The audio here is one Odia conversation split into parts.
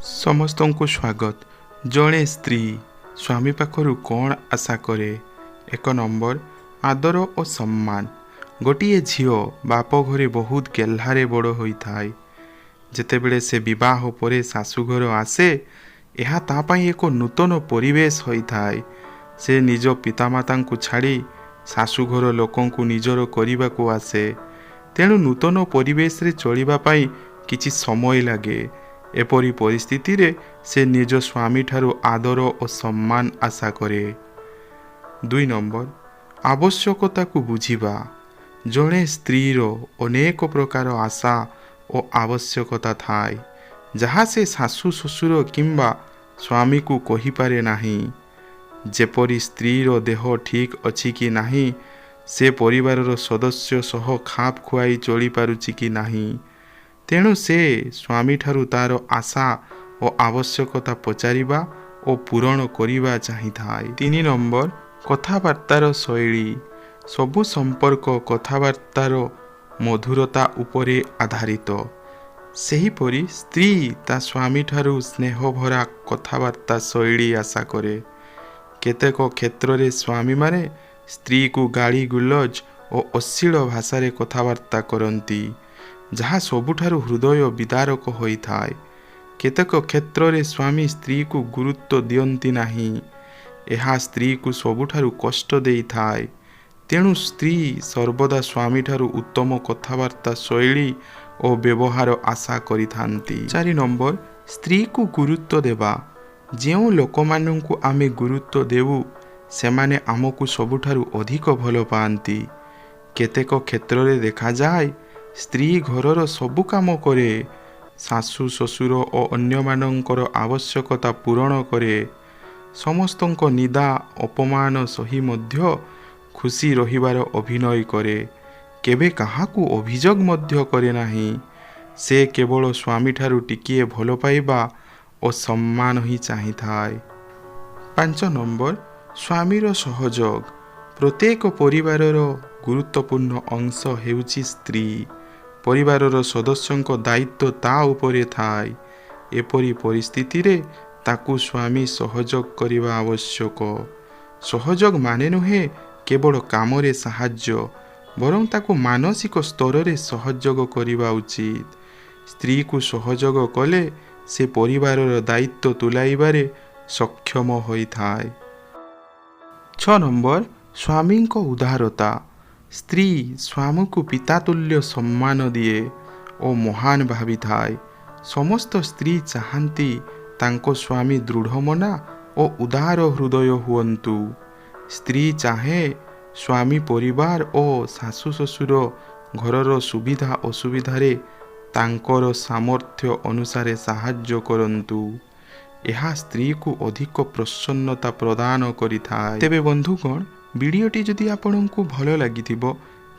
ସମସ୍ତଙ୍କୁ ସ୍ୱାଗତ। ଜଣେ ସ୍ତ୍ରୀ ସ୍ୱାମୀ ପାଖରୁ କ'ଣ ଆଶା କରେ? 1 ନମ୍ବର, ଆଦର ଓ ସମ୍ମାନ। ଗୋଟିଏ ଝିଅ ବାପ ଘରେ ବହୁତ ଗେହ୍ଲାରେ ବଡ଼ ହୋଇଥାଏ। ଯେତେବେଳେ ସେ ବିବାହ ପରେ ଶାଶୁଘର ଆସେ, ଏହା ତା ପାଇଁ ଏକ ନୂତନ ପରିବେଶ ହୋଇଥାଏ। ସେ ନିଜ ପିତାମାତାଙ୍କୁ ଛାଡ଼ି ଶାଶୁଘର ଲୋକଙ୍କୁ ନିଜର କରିବାକୁ ଆସେ। ତେଣୁ ନୂତନ ପରିବେଶରେ ଚଳିବା ପାଇଁ କିଛି ସମୟ ଲାଗେ। ଏପରି ପରିସ୍ଥିତିରେ ସେ ନିଜ ସ୍ୱାମୀଠାରୁ ଆଦର ଓ ସମ୍ମାନ ଆଶା କରେ। 2 ନମ୍ବର, ଆବଶ୍ୟକତାକୁ ବୁଝିବା। ଜଣେ ସ୍ତ୍ରୀର ଅନେକ ପ୍ରକାର ଆଶା ଓ ଆବଶ୍ୟକତା ଥାଏ, ଯାହା ସେ ଶାଶୁ, ଶ୍ୱଶୁର କିମ୍ବା ସ୍ୱାମୀକୁ କହିପାରେ ନାହିଁ। ଯେପରି ସ୍ତ୍ରୀର ଦେହ ଠିକ୍ ଅଛି କି ନାହିଁ, ସେ ପରିବାରର ସଦସ୍ୟ ସହ ଖାପ ଖୁଆଇ ଚଳିପାରୁଛି କି ନାହିଁ। ତେଣୁ ସେ ସ୍ୱାମୀଠାରୁ ତା'ର ଆଶା ଓ ଆବଶ୍ୟକତା ପଚାରିବା ଓ ପୂରଣ କରିବା ଚାହିଁଥାଏ। 3 ନମ୍ବର, କଥାବାର୍ତ୍ତାର ଶୈଳୀ। ସବୁ ସମ୍ପର୍କ କଥାବାର୍ତ୍ତାର ମଧୁରତା ଉପରେ ଆଧାରିତ। ସେହିପରି ସ୍ତ୍ରୀ ତା ସ୍ୱାମୀଠାରୁ ସ୍ନେହଭରା କଥାବାର୍ତ୍ତା ଶୈଳୀ ଆଶା କରେ। କେତେକ କ୍ଷେତ୍ରରେ ସ୍ୱାମୀମାନେ ସ୍ତ୍ରୀକୁ ଗାଳି ଗୁଲଜ ଓ ଅଶ୍ଳୀଳ ଭାଷାରେ କଥାବାର୍ତ୍ତା କରନ୍ତି, ଯାହା ସବୁଠାରୁ ହୃଦୟ ବିଦାରକ ହୋଇଥାଏ। କେତେକ କ୍ଷେତ୍ରରେ ସ୍ୱାମୀ ସ୍ତ୍ରୀକୁ ଗୁରୁତ୍ୱ ଦିଅନ୍ତି ନାହିଁ। ଏହା ସ୍ତ୍ରୀକୁ ସବୁଠାରୁ କଷ୍ଟ ଦେଇଥାଏ। ତେଣୁ ସ୍ତ୍ରୀ ସର୍ବଦା ସ୍ୱାମୀଠାରୁ ଉତ୍ତମ କଥାବାର୍ତ୍ତା ଶୈଳୀ ଓ ବ୍ୟବହାର ଆଶା କରିଥାନ୍ତି। 4 ନମ୍ବର, ସ୍ତ୍ରୀକୁ ଗୁରୁତ୍ୱ ଦେବା। ଯେଉଁ ଲୋକମାନଙ୍କୁ ଆମେ ଗୁରୁତ୍ୱ ଦେଉ, ସେମାନେ ଆମକୁ ସବୁଠାରୁ ଅଧିକ ଭଲ ପାଆନ୍ତି। କେତେକ କ୍ଷେତ୍ରରେ ଦେଖାଯାଏ, ସ୍ତ୍ରୀ ଘରର ସବୁ କାମ କରେ, ଶାଶୁ, ଶ୍ୱଶୁର ଓ ଅନ୍ୟମାନଙ୍କର ଆବଶ୍ୟକତା ପୂରଣ କରେ, ସମସ୍ତଙ୍କ ନିନ୍ଦା ଅପମାନ ସହି ମଧ୍ୟ ଖୁସି ରହିବାର ଅଭିନୟ କରେ, କେବେ କାହାକୁ ଅଭିଯୋଗ ମଧ୍ୟ କରେ ନାହିଁ। ସେ କେବଳ ସ୍ୱାମୀଠାରୁ ଟିକିଏ ଭଲ ପାଇବା ଓ ସମ୍ମାନ ହିଁ ଚାହିଁଥାଏ। 5 ନମ୍ବର, ସ୍ୱାମୀର ସହଯୋଗ। ପ୍ରତ୍ୟେକ ପରିବାରର ଗୁରୁତ୍ୱପୂର୍ଣ୍ଣ ଅଂଶ ହେଉଛି ସ୍ତ୍ରୀ। ପରିବାରର ସଦସ୍ୟଙ୍କ ଦାୟିତ୍ୱ ତା ଉପରେ ଥାଏ। ଏପରି ପରିସ୍ଥିତିରେ ତାକୁ ସ୍ୱାମୀ ସହଯୋଗ କରିବା ଆବଶ୍ୟକ। ସହଯୋଗ ମାନେ ନୁହେଁ କେବଳ କାମରେ ସାହାଯ୍ୟ, ବରଂ ତାକୁ ମାନସିକ ସ୍ତରରେ ସହଯୋଗ କରିବା ଉଚିତ। ସ୍ତ୍ରୀକୁ ସହଯୋଗ କଲେ ସେ ପରିବାରର ଦାୟିତ୍ୱ ତୁଲାଇବାରେ ସକ୍ଷମ ହୋଇଥାଏ। 6 ନମ୍ବର, ସ୍ୱାମୀଙ୍କ ଉଦାରତା। ସ୍ତ୍ରୀ ସ୍ୱାମୀକୁ ପିତାତୁଲ୍ୟ ସମ୍ମାନ ଦିଏ ଓ ମହାନ ଭାବିଥାଏ। ସମସ୍ତ ସ୍ତ୍ରୀ ଚାହାନ୍ତି ତାଙ୍କ ସ୍ୱାମୀ ଦୃଢ଼ମନା ଓ ଉଦାର ହୃଦୟ ହୁଅନ୍ତୁ। ସ୍ତ୍ରୀ ଚାହେଁ ସ୍ୱାମୀ ପରିବାର ଓ ଶାଶୁ, ଶ୍ୱଶୁର, ଘରର ସୁବିଧା ଅସୁବିଧାରେ ତାଙ୍କର ସାମର୍ଥ୍ୟ ଅନୁସାରେ ସାହାଯ୍ୟ କରନ୍ତୁ। ଏହା ସ୍ତ୍ରୀକୁ ଅଧିକ ପ୍ରସନ୍ନତା ପ୍ରଦାନ କରିଥାଏ। ତେବେ ବନ୍ଧୁଗଣ, ଭିଡ଼ିଓଟି ଯଦି ଆପଣଙ୍କୁ ଭଲ ଲାଗିଥିବ,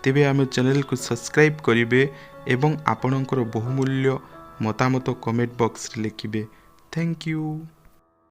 ତେବେ ଆମ ଚ୍ୟାନେଲକୁ ସବସ୍କ୍ରାଇବ୍ କରିବେ ଏବଂ ଆପଣଙ୍କର ବହୁମୂଲ୍ୟ ମତାମତ କମେଣ୍ଟ ବକ୍ସରେ ଲେଖିବେ। Thank you.